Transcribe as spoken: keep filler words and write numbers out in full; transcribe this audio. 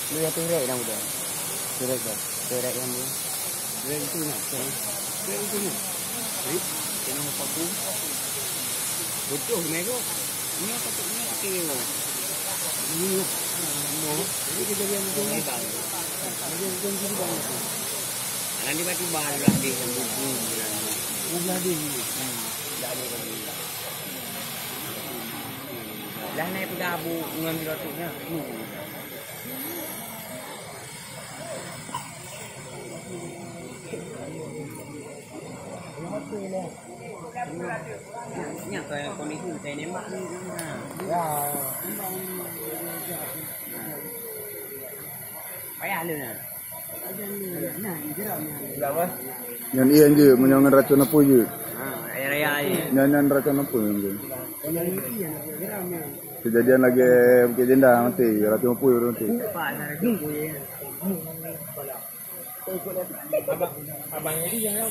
Lu ya turek dah udah. Turek dah. Turek yang dia. Turek itu nak. Turek itu nak. Hei, kena paku. Betul nego. Ini apa tu? Ini apa tu? Ini. Ini kejadian itu. Ini bang. Kejadian itu bang. Nanti batu bang lah di buku. Ulah di. Hmm. Dah ada lagi. Lah naik peugah abu ngon pilotik nyan. Nyan kau yang kondisi saya nembak ni. Ya. Payah lu nah. Nyan ié jeuet, meunyoe ngon racun apui jeuet. Ha, raya-raya je. Nyan, nyan racun apui nyan jeuet. Kejadian lagèe Bukit Jendang maté, racun apui ureueng maté. Pak, racun apui je. Abang, abang ni jangan